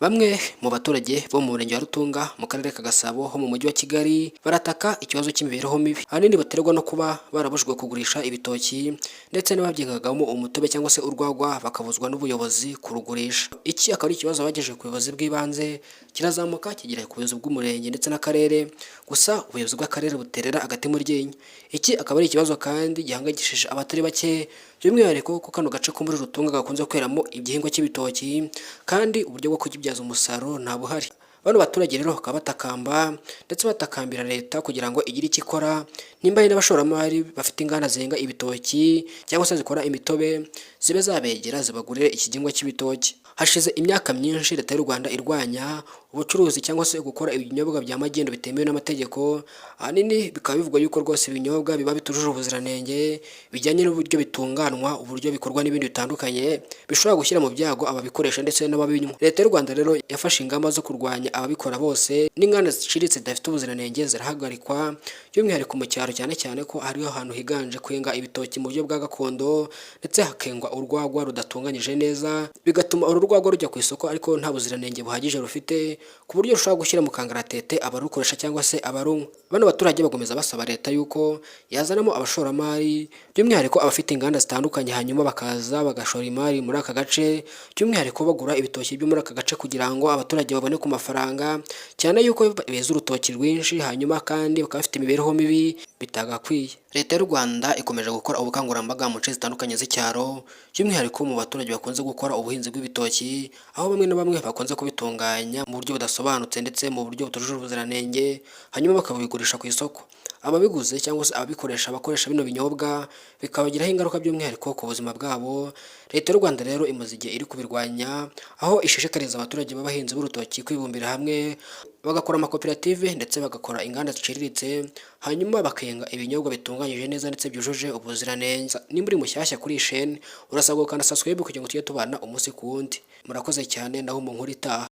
Bamwe mu baturage bo mu murenge wa Rutunga mu karere ka Gasabo ho mu mujyi wa Kigali barataka ikibazo cy'imibereho mibi, ahanini baterwa no kuba barabujijwe kugurisha ibitoki ndetse n'ababyengagamo umutobe cyangwa se urwagwa bakabuzwa n'ubuyobozi kurugurisha. Iki akaba ari ikibazo bagejeje ku buyobozi bw'ibanze, kirazamuka kigera ku buyobozi bw'umurenge ndetse n'akarere, gusa ubuyobozi bw'akarere buterera agati mu ryinyo. Iki akaba ari ikibazo kandi gihangayikishije abatari bake, by'umwihariko ko kano gace ko muri Rutunga gakunze kweramo igihingwa cy'ibitoki kandi uburyo bwo kukibyaza umusaruro nta buhari. Bano baturage rero bakaba batakamba ndetse batakambira leta kugira ngo igire icyo ikora, nimba hari n'abashoramari bafite inganda zenga ibitoki cyangwa se zikora imitobe, zibe zabegera zibagurire iki gihingwa cy'ibitoki. Hashize imyaka myinshi leta y'u Rwanda irwanya ubucuruzi cyangwa se gukora ibinyobwa bya magendu bitemewe n'amategeko, ahanini bikaba bivugwa yuko rwose ibinyobwa biba bitujuje ubuziranenge bijyanye n'uburyo bitunganywa, uburyo bikorwa n'ibindi bitandukanye bishobora gushyira mu byago ababikoresha ndetse n'ababinywa. Leta y'u Rwanda rero yafashe ingamba zo kurwanya ababikora bose, n'inganda ziciriritse zidafite ubuziranenge zirahagarikwa, by'umwihariko mu cyaro, cyane cyane ko ariho hantu higanje kwenga ibitoki mu buryo bwa gakondo ndetse hakengwa urwagwa rudatunganyije neza, bigatuma uru rwagwa rujya ku isoko ariko nta buziranenge buhagije rufite, ku buryo rushobora gushyira mu kangaratete abarukoresha cyangwa se abarunywa. Bano baturage bakomeza basaba leta yuko yazanamo abashoramari, by'umwihariko abafite inganda zitandukanye, hanyuma bakaza bagashora imari muri aka gace, by'umwihariko bagura ibitoki byo muri aka gace kugira ngo abaturage babone ku mafaranga, cyane yuko beza urutoki rwinshi, hanyuma kandi bakaba bafite imibereho mibi bitagakwiye. Leta y'u Rwanda ikomeje gukora ubukangurambaga mu nce zitandukanye z'icyaro, by'umwihariko mu baturage bakunze gukora ubuhinzi bw'ibitoki, aho bamwe na bamwe bakunze kubitunganya mu buryo budasobanutse ndetse mu buryo butujuje ubuziranenge, hanyuma bakabigurisha ku isoko. Ababiguze cyangwa se ababikoresha, abakoresha bino binyobwa, bikabagiraho ingaruka by'umwihariko ku buzima bwabo. Leta y'u Rwanda rero imaze igihe iri kubirwanya, aho ishishikariza abaturage b'abahinzi b'urutoki kwibumbira hamwe bagakora amakoperative ndetse bagakora inganda ziciriritse, hanyuma bakenga ibinyobwa bitunganyije neza ndetse byujuje ubuziranenge. Nimba uri mushyashya kuri iyi sheni, urasabwa gukanda subscribe kugira ngo tujye tubana umunsi ku wundi. Murakoze cyane, naho mu nkuru itaha.